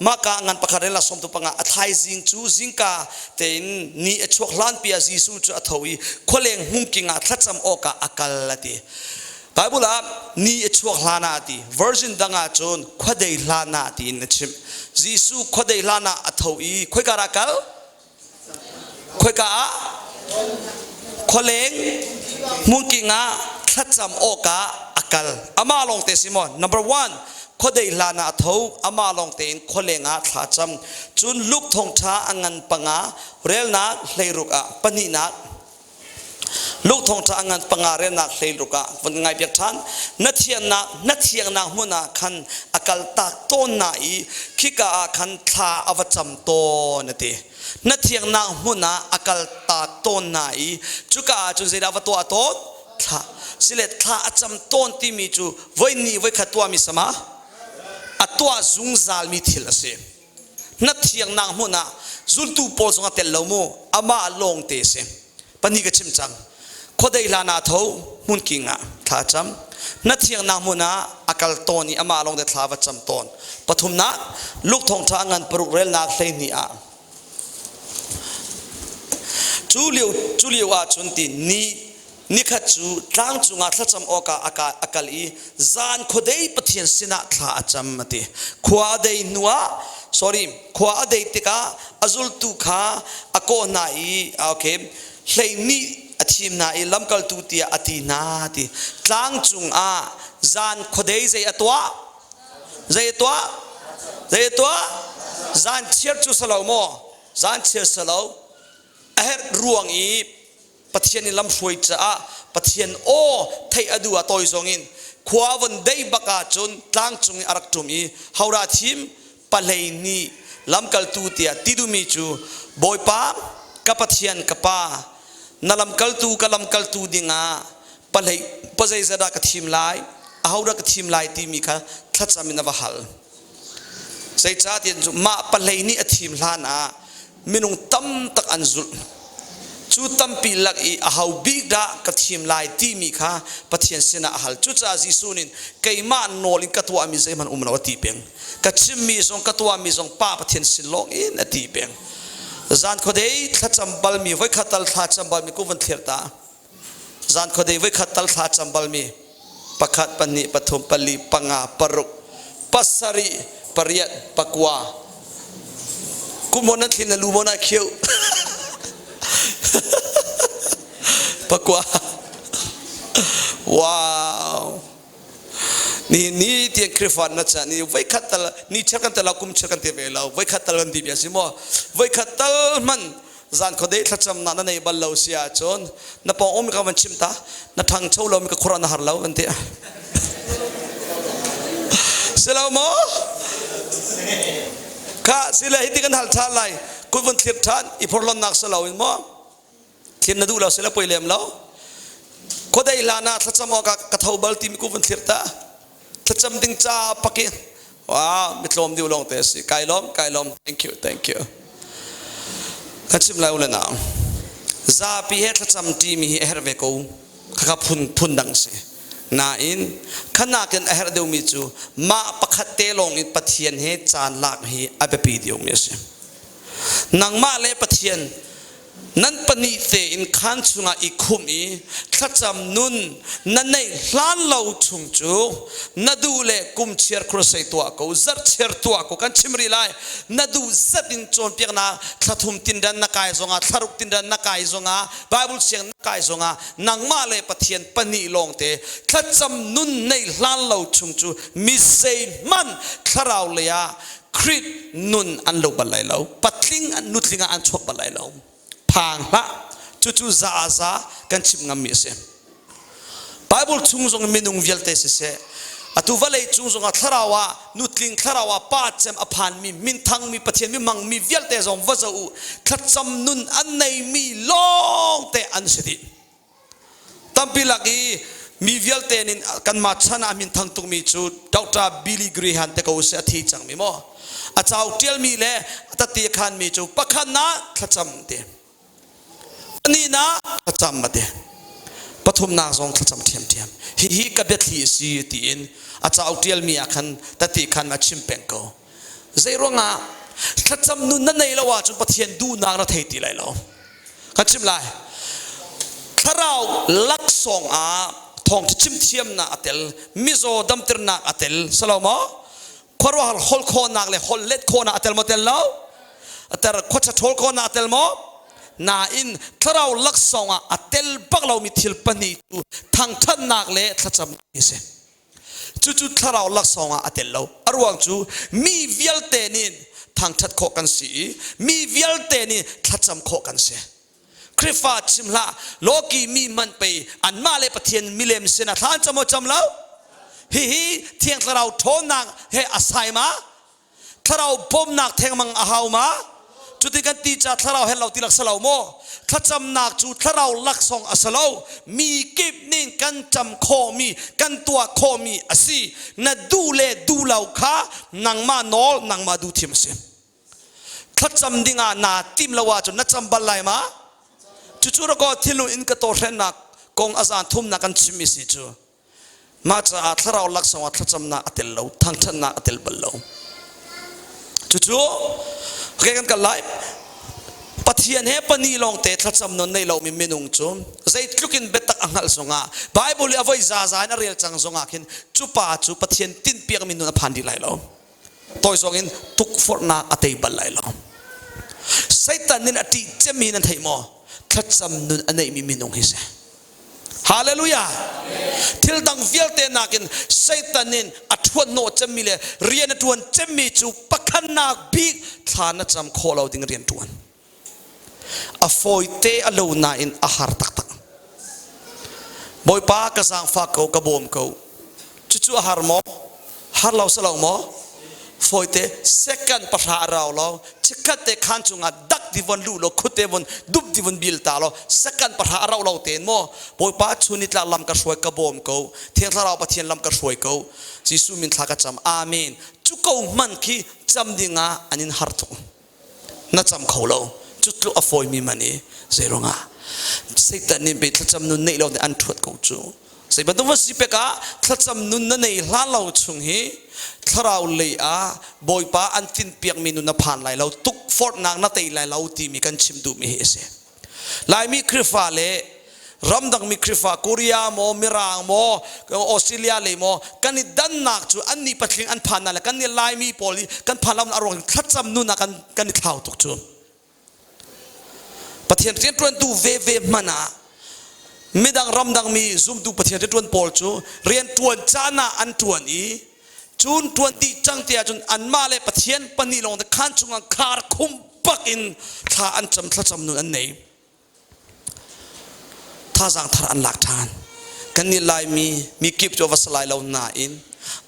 Mahka ngan pakhat rel 15 a thaizing cu zingka tein ni a chuak hlanpi ah Jesuh cu a tho i khualeng hmunking ah thlacam awkah a kal a ti. Bible ah ni a chuak hlan ah a ti. Version dang ah cun khuadei hlan ah tiin a chimh. Jesuh khuadei hlan ah a tho i khoika dah kal? Khoika ah? Khualeng hmunking ah thlacam awkah a kal. Amah lawng te si maw? Number one, khuadei hlan ah a tho, amah lawng tein khualeng ah thla cam. Cun Luke thawngṭha a ngan panga, relnak 16 ah pahnihnak Luke thawngṭha a ngan panga relnak 16 ah von ngai piak ṭhan. Na thiannak na thiangnak hmun ah khan a kal tak tawn na i khika ah khan thla a va cam tawn a ti. Na thiangnak hmun ah a kal tak tawn na i cuka ah cun zeidah va tuah tawn? Thla. Sile thla a cam tawn timi cu voi ni voi khat tuahmi sama a tuah zungzalmi thil a si. Na thiangnak hmun ah zultu pawl zong a tel lo mu amah lawng te si pahnih ka chim cang khuadei hlan ah tho hmunking ah thla cam na thiangnak hmun ah a kal tawn i amah lawng te thla va cam tawn pathumnak Luke thawngṭha ngan paruk relnak 12 ah cu lio cu lio ah cun ti ni Nikhat cu tlang cungah thlacam awkah a kal i zan khuadei Pathian sinah thla a cam a ti. Khua a dei hnuah, sorry, khua a dei tikah a zultu kha a kawh hna i, okay, 12 a thim hna i lamkaltu tiah a ti hna ti. Tlang cungah zan khuadei zei a tuah? Zei a tuah? Zei a tuah? Zan chiar cu si lo maw? Zan chiar si lo. A herh ruang i Pathian in lamhruai caah Pathian aw theih a duh ah tawi zong in khua von dei bak ahcun tlang cung i a rak ṭum i hora thim pahlei nih lamkaltu tiah ti duhmi cu Bawipa ka Pathian ka Pa na lamkaltu ka lamkaltu dingah pahlei pazeizat dah ka thim lai ahodah ka thim lai timi kha thlacam in a va hal zeicahtiah mah pahlei nih a thim hlan ah minung tam tak an zulh. Cu tampi lak i aho bik dah ka thim lai timi kha Pathian sinah a hal. Cucaah Jesuh nih keimah nawl in ka tuahmi zeihmanh um lo a ti peng. Ka chimmi zong ka tuahmi zong Pa Pathian sin lawng in a ti peng. Zan khuadei thlacam balmi voikhat tal thlacam balmi ku van thlir ta. Zan khuadei voikhat tal thla cam balmi pakhat, pahnih, pathum, pali, panga, paruk, pasarih, pariat, pakua. Kum hon nan thlin na lu mon ah khiu. Pakua. Wow. Ni ni tiang Khrihfa na chan ni voikhat tal ni chel kan tel kum chel kan te ve lo voikhat tal kan ti bia si mo voikhat tal man zan khuadei thlacamnak na nei bal lo si ahcun na pawng um ka van chim ta na ṭhangcho lo mi ka khuaruah na har lo van ti si lo maw kha sile hiti kan hal ṭhan lai kut vun thlir ṭhan i phorhlonnak si lo in maw thlir na duh lo sile poi lem lo khuadei hlan ah thlacam awk ah ka tho bal timi ku vun thlir ta thlacam ding ca paki wow mitlawm deuh lawng te si kai lawm kai lawm thank you thank you kan chim lai ule nau zapi he thlacam ṭimi hi a herh ve ko khakha phun phun dang si nain khanakin a herh deuhmi cu mah pakhat te lawng in Pathian he caan lak hi a biapi deuhmi a si nangmah le Pathian Nan pahnih tein khaan chungah i khumh i thlacam nun na neih hlan lo chung cu na duh le kum chiar crusade tuah ko, zarh chiar tuah ko, kan chim rih lai. Na duh zat in cawnpiaknak thla thum tindan na kai zongah, thla ruk tindan na kai zongah, Bible siang na kai zongah nangmah le Pathian pahnih lawngte thlacam nun neih hlan lo chung cu mi zeihmanh thlarau lei ah Khrih nun an lo bal lai lo patling an nutling ah an chuak bal lai lo phang hlah cucu za ah za kan chim ngammi a si Bible chung zong minung vialte siseh atu vawlei cung zongah thlarau ah nutling thlarau ah pa cem a phanmi minthangmi Pathian mi mangmi vialte zong va zoh u thlacam nun an neimi lawng te an si dih Tampi lak i mi vialte nih kanmah chan ah minthang tukmi cu Dr. Billy Graham te ko si a thi cangmi maw? A cauk ṭialmi le a tati a khanmi cu pakhat nak thlacam ti. Pahnihnak thlacam a ti. Pathumnak zong thlacam ṭhiamṭhiam. Hihi ka biathli a si tiin a cauk ṭialmi ah khan tati khan a chim peng ko. Zei ruangah thlacam nun na nei lo ahcun Pathian duhnak na thei ti lai lo. Kan chim lai. Thlarau laksawng ah thawngṭha chim thiamnak a tel, mizaw damternak a tel, salo maw? Khuaruahhar hol khawhnak le hol let khawhnak a tel maw tel lo? A ter khuacha ṭhawl khawhnak a tel maw? Nain thlarau laksawng ah a tel bak lomi thil pahnih cu thangṭhatnak le thlacamnak hi a si. Cucu thlarau laksawng ah a tel lo. A ruang cu mi vialte nih thangṭhat khawh kan si i mi vialte nih thlacam khawh kan si. Khrihfa chim hlah, lawki mi hmanh pei anmah le Pathian milem sin ah thla an cam maw cam lo? Hihi Thiang Thlarau ṭhawnnak he a sai ma? Thlarau bawmnak thengmang a hau ma? Cuti kan ti ca thlarau hen lo ti lak si lo maw? Thlacamnak cu thlarau laksawng a si lo. Mi kip nih kan cam khawhmi, kan tuah khawhmi a si. Na duh le duh lo kha nangmah nawl, nangmah duh thim a si. Thlacam dingah naa tim lo ahcun na cam bal lai ma? Cucu rakaw thinlung in ka tawhrennak kong a zan thumnak kan chimmi si cu. Mah caah thlarau laksawng ah thlacamnak a tel lo, thangṭhatnak a tel bal lo. Cucu okay, kan kal lai. Pathian he pahnih lawngte thlacam non nei lomi minung cu zeitluk in biatak a hngalh zongah Bible i a voi zaza in a rel cang zongah khin cu pa cu Pathian tinhpiakmi nun a phan dih lai lo. Tawi zong in tukforhnak a tei bal lai lo. Satan nih a ṭih cemmi nan theih maw? Thlacam nun a neihmi minung hi si. Hallelujah! Thil dang vialte nakin Satan in a ṭhuan hnawh cemmi le rian a ṭuan cemmi cu pakhatnak bik thla na cam khawh lo ding rian ṭuan. A fawite a lo nain a har taktak. Bawipa ka zaangfak ko, ka bawm ko. Cucu a har maw? Har lo si lo maw? Fawite second pahra a rau lo. Chikkhat te khaan chungah dak ti von luh law khute von dup ti von bil ta law second pahra a rau lo tein maw Bawipa chun ni tlak lam ka hruai ka bawm ko. Thiang Thlarau Pathian lam ka hruai ko. Jesuh min thla ka cam. Amen. Cu ko hmanh khi cam dingah an in har tuk. Na cam kho lo. Cu tluk a fawimi man i zeiruangah Satan nih pe thlacam nun neih lo nih an ṭhuat ko cu. Zei bantuk va si pek ah thlacam nun na nei hlan lo chung hi thlarau lei ah Bawipa an tinhpiakmi nun na phan lai lo, tukforhnak na tei lai lo timi kan chim duhmi hi a si. Laimi Khrihfa le ramdangmi Khrihfa Korea maw Mirang maw Australia lei maw kan i dannak cu annih patling an phan le kan nih Laimi pawl i kan phan lo a ruang thlacam nun ah kan i thlau tuk cu. Pathian rianṭuantu veve hmanh ah midang ramdangmi zumtu Pathian rianṭuan pawl cu rianṭuan caan ah an ṭuan i cun ṭuan dih cang ti ahcun anmah le Pathian pahnih lawng te khaan chungah khar khum bak in thla an cam thlacam nun an nei. Thazaang thar an lak ṭhan. Kannih Laimi mikip cu a va si lai lo nain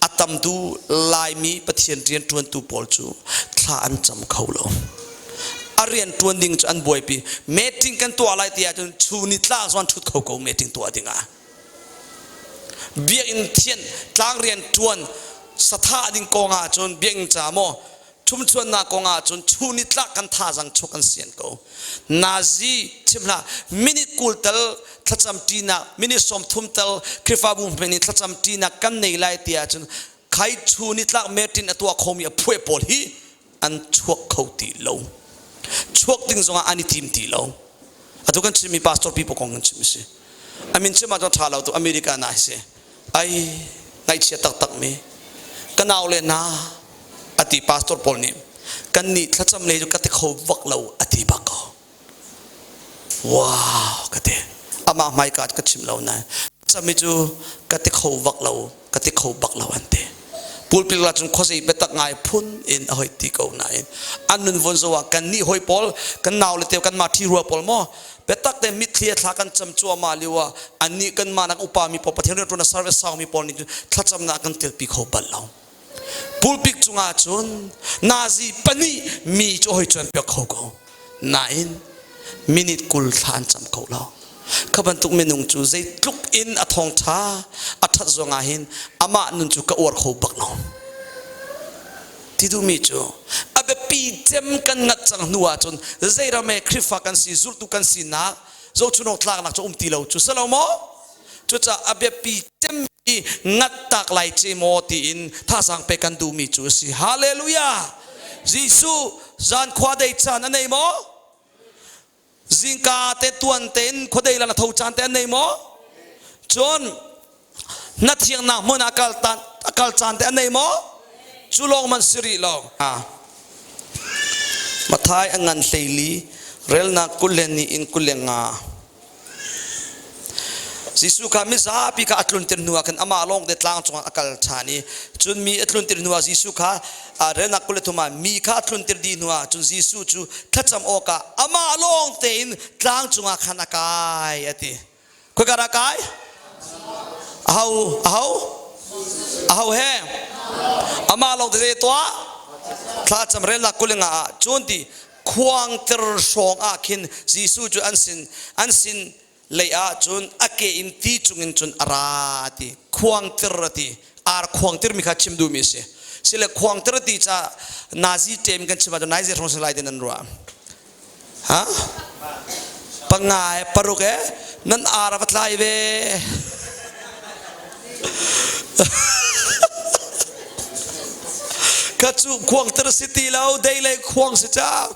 a tamtu Laimi Pathian rianṭuantu pawl cu thla an cam kho lo. A rianṭuan ding cu an buaipi. Meeting kan tuah lai ti ahcun chun ni tlak zong an ṭhut kho ko meeting tuah dingah. Biakinn thianh tlang rianṭuan sathah ding kong ahcun biakinn ca maw Chumchuannak kong ahcun chun ni tlak kan thazang chuk an sian ko. Nazi chim hlah minute 20 tal thlacam ṭinak minute 30 tal Khrihfabu hmanh in thlacam ṭinak kan nei lai ti ahcun khai chun ni tlak meeting a tuah khomi a phuai pawl hi an chuak kho ti lo. Chuak ding zongah an i tim ti lo. Atu kan chimmi pastor pipo kong kan chim a si. Amin chim ahcun ṭha lo tu America na si. Ai ngaihchia taktak mi ka nau le na ati pastor pawl nih kan nih thlacam lei cu ka ti kho bak lo ati bak ko wow ka ti amah hmaika ka chim lo na cami cu ka ti kho bak lo ka ti kho bak lo an ti pulpit la cun khuazei biatak ngai phun in a hoi ti ko nain an nun von zo ah kan nih hoi pawl kan nau le teu kan ma thi rua pawl maw biatak te mitthli a thla kan cam cuahmah lio ah annih kan mah nak upa mi pawl Pathian rianṭuan a service sau mi pawl nih thlacamnak kan telpi kho bal lo pulpit cungah cun nazi pahnih mi cu hoi cuan piak kho ko nain minute 20 thla an cam kho lo kha bantuk minung cu zeitluk in a thawngṭha a ṭhat zongah hin amah nun cu ka uar kho bak lo ti duhmi cu a biapi cem kan ngat cang hnu ahcun zeiram he Khrihfa kan si zultu kan sinak zohchunawk tlaknak cu um ti lo cu si lo maw cucaah a biapi cemmi ngat tak lai ce maw tiin thazaang pek kan duhmi cu a si hallelujah. Jesuh zan khua dei caan a nei maw? Zingka te tuan tein khuadei lan a tho caan te an nei maw? Cun na thiangnak hmun ah kal a kal caan te an nei maw? Cu lawng man si rih lo. Mathai a ngan hleili relnak 20 le ni in 25. Jesuh kha mizapi kha a tluntir hnuah khan amah lawng te tlang cungah a kal ṭhan i cun mi a tluntir hnuah Jesuh kha relnak 23 ah mi kha a tluntir dih hnuah cun Jesuh cu thlacam awkah amah lawng tein tlang cungah khan a kai a ti. Khoika dah kai? Aho? Aho? Aho he? Amah lawng te zei tuah? Thlacam relnak 25 ah cun ti khuangter hrawng ah khin Jesuh cu an sin an sin lei ah cun a ke in ti cungin cun a ra ti khuangter a ti ar khuangter mi kha chim duhmi a si sile khuangter ti ca nazi tem kan chim ahcun nai hrawng lai tin an ruah ha panga e paruk e nan ar a va tlai ve Ka cu khuangter si ti lo, dei le khuang si cang.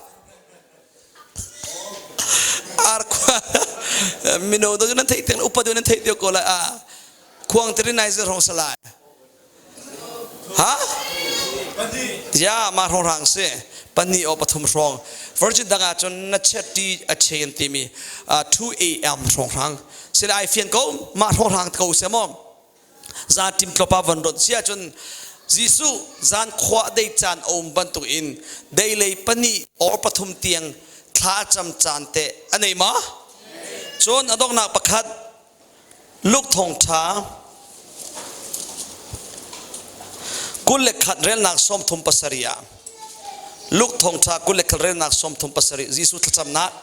Ar khua mino do nan theih tiang upa do nan theih tiang ko lai a khuangter in nai zer hong salai. Ha? Ya ma hrawng rang si pahnih o pathum hrawng virgin dang ah cun na chet ti a chain timi 2 am hrawng rang sila ai fian ko mah hrawng rang ko se maw za tim tlopa von rot sia cun Jesuh zan khua dei caan a um bantuk in dei lei pahnih or pathum tiang thla cam caan te a nei ma cun a donghnak pakhat Luke thawngṭha 21 relnak 37 ah Luke thawngṭha 21 relnak 37 Jesuh thlacamnak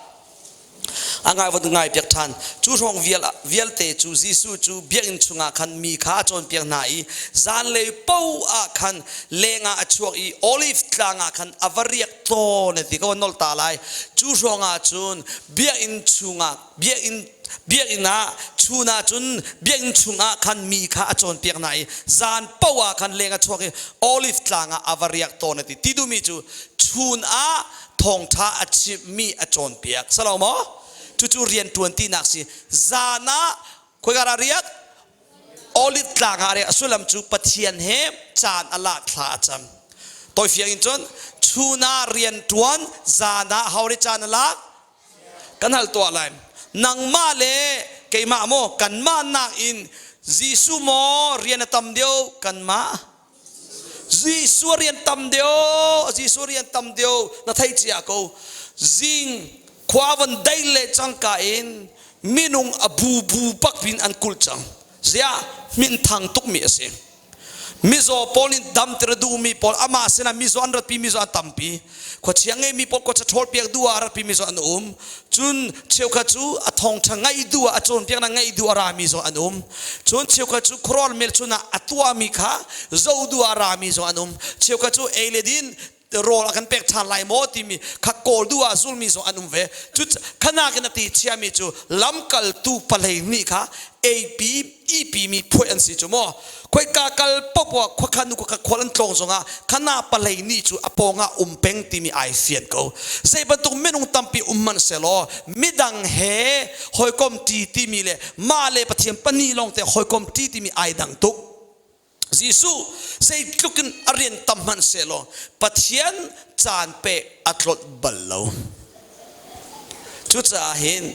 a ngai van ngai piak ṭhan cu hrawng vial vialte cu Jesuh cu biakinn chungah khan mi kha a cawnpiak hna i zanlei po ah khan lengah a chuak i Olive tlang ah khan a va riak tawn ti ka van nolh ta lai cu hrawng ah cun biakinn chungah biakinn biakinn ah chun ah cun biakinn chungah khan mi kha a cawnpiak hna i zan paoh ah khan leng a chuak i Olive tlang ah a va riak tawn a ti ti duhmi cu chun ah thawngṭha a chimmi a cawnpiak salo maw cucu rian ṭuan tinak si zan ah khoika dah riak Olive tlang ah riak a sullam cu Pathian he caan a lak thla a cam tawifiang in cun chun ah rian ṭuan zan ah hauri caan a lak kan hal tuah lai nangmah le keimah maw kanmah nakin Jesuh maw rian a tam deuh kanmah Jesuh rian tam deuh Jesuh rian tam deuh na thei cia ko zing khua van dei le cangka in minung a bu bu bak bin an kulh cang ziah minthang tukmi a si Mizaw pawl nih damter a duhmi pawl amah sinah mizaw an ratpi mizaw an tampi. Khuachia ngeimi pawl khuacha ṭhawlpiak duh ah a ratpi mizaw an um. Cun cheukhat cu a thawngṭha ngaih duh ah a cawnpiaknak ngaih duh a rami zong an um. Cun cheukhat cu khuaruahhar hmelchunh ah a tuahmi kha zoh duh ah a rami zong an um. Cheukhat cu ei le din rawl a kan pek ṭhan lai maw timi kha kawl duh ah zulmi zong an um ve. Cu khanak in a ti chiami cu lamkaltu palei nih kha AP EP mi phuai an si cu maw khoika kal popoah khuakhan nu khuakhat khual an tlawng zongah khana palei nih cu a pawngah um peng timi ai fian ko zei bantuk minung tampi um hmanh selaw midang he hawikom ṭi timi le mah le Pathian pahnih lawng te hawikom ṭi timi ai dang tuk Jesuh zeitluk in a rian tam hmanh sehlaw Pathian caan pe a tlolh bal lo. Cucaah hin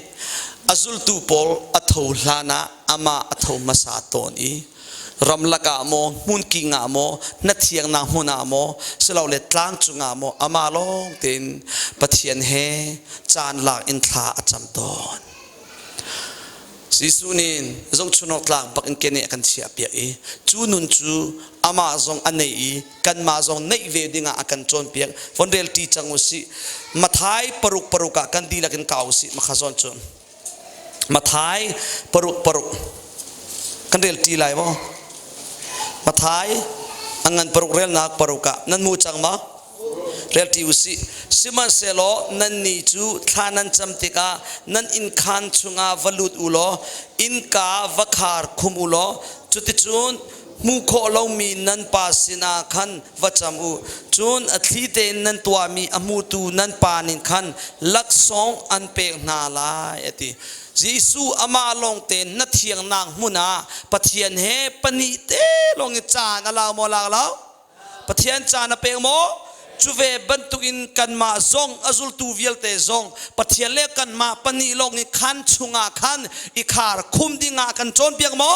a zultu pawl a tho hlan ah amah a tho hmasa tawn i ramlak ah maw hmunking ah maw na thiangnak hmun ah maw silole tlang cungah maw amah lawng tein Pathian he caan lak in thla a cam tawn. Jesuh nih zohchunhawk tlak bak in keneh a kan chiahpiak i cu nun cu amah zong a neih i kanmah zong neih ve dingah a kan cawnpiak. Von rel ṭi cang u sih. Mathai paruk paruk ah kan dihlak in kau u sih makha zawn cu. Mathai paruk paruk kan rel ṭi lai maw? Mathai a ngan paruk relnak paruk ah nan mu cang ma? Relṭi u sih. Sihmanhsehlaw nannih cu thla nan cam tikah nan innkhaan chungah va lut u law innka va khar khum u law cuticun Hmuh khawh lomi nan Pa sinah khan va cam u. Cun a thli tein nan tuahmi a hmutu nan Pa nih khan laksawng an pek hna lai, a ti. Jesuh amah lawng tein na thiangnak hmun ah Pathian he pahnih te lawng i caan a lau maw lak lo? Pathian caan a pek maw? Cu ve bantukin kanmah zong a zultu vialte zong Pathian le kanmah pahnih lawng i khan chungah khan i khar khum dingah kan cawnpiak maw?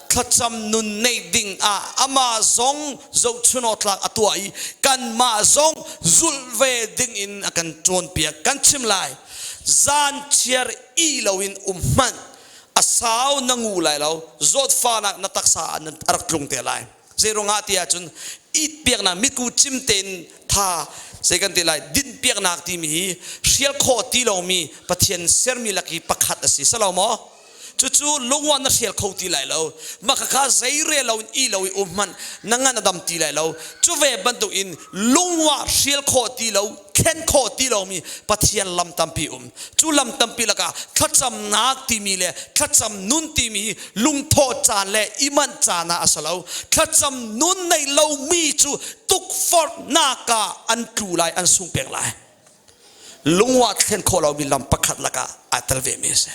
Thlacam nun neih ding ah amah zong zohchun awk tlak a tuah i kanmah zong zulh ve ding in a kan cawnpiak. Kan chim lai. Zan chiar i loin um hmanh a sau na ngu lai lo, zawtfahnak na taksa ah a rak tlung te lai. Zeiruangah ti ahcun it piaknak mitku cim tein tha zei kan ti lai dinh piaknak timi hi hrial khawh ti lomi Pathian sermi lak i pakhat a si salo maw? Cucu lungwa na hrial kho ti lai lo. Mah khakha zei re lo in i lo i um hmanh na ngan a dam ti lai lo. Cu ve bantuk in lungwa hrial khawh ti lo, thlen khawh ti lomi Pathian lam tampi um. Cu lam tampi lakah thlacamnak timi le thlacam nun timi lungthawh caan le i manh caan ah a si lo. Thlacam nun nei lomi cu tukforhnak ah an tlu lai, an sung peng lai. Lungwa thlen khawh lomi lam pakhat lakah aa tel vemi a si.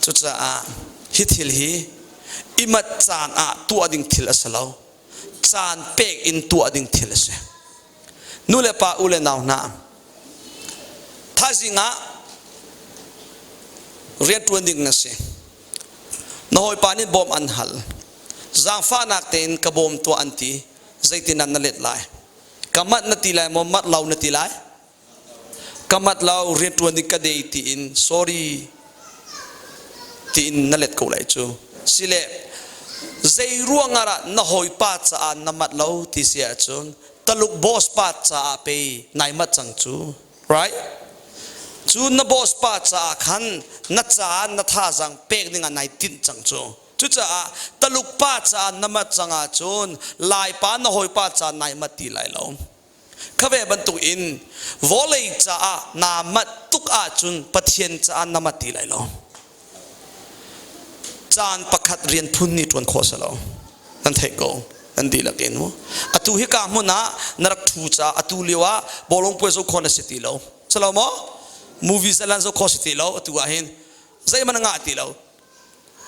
Cucaah hi thil hi i manh caan ah tuah ding thil a si lo. Caan pek in tuah ding thil a si. Nu le pa, u le nau hna, thaizing ah rianṭuan ding na si. Na hawipa nih bawm an hal. Zaangfahnak tein ka bawm tuah an ti. Zeitin na let lai? Ka manh na ti lai maw? Manh lo na ti lai? Ka mat lo rianṭuan ding ka dei tiin sorry tiin na let ko lai cu. Sile zei ruangah dah na hawipa caah na mat lo ti si ahcun Taluk boss pa caah pei nai mat cang cu right? Cu na boss pa caah khan na caah na thazaang pek ding ah nai tinh cang cu. Cucaah Taluk pa caah na mat cang ahcun Laipa na hawipa caah nai mat ti lai lo. Kha ve bantuk in vawlei caah naa manh tuk ahcun Pathian caah na mat ti lai lo. Caan pakhat rian phun nih ṭuan khawh si lo. Nan theih ko. Nan dihlak in mu. Atu hika hmun ah na rak ṭhu caah atu lio ah bawlung puai zoh khawh na si ti lo. Si lo maw? Movie zalan zoh khawh si ti lo atu ah hin. Zeihmanh a ngah ti lo.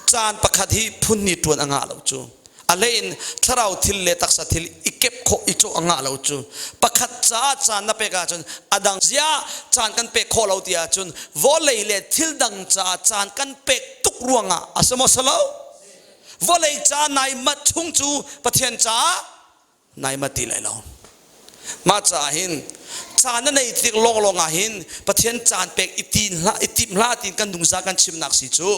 Caan pakhat hi phun ni ṭuan a ngah lo cu. A hlei in thlarau thil le taksa thil i kep khawh i cawh a ngah lo cu. Pakhat caah caan na pek ahcun a dang zia caan kan pek khawh lo ti ahcun vawlei le thil dang caah caan kan pek tuk ruangah a si maw si lo? Vawlei ca nai mat chung cu Pathian caah nai mat ti lai lo. Mah caah hin caan na nei tik lawnglawng ah hin Pathian caan pek i tin hlah i tim hlah tiin kan nungza kan chimnak si cu.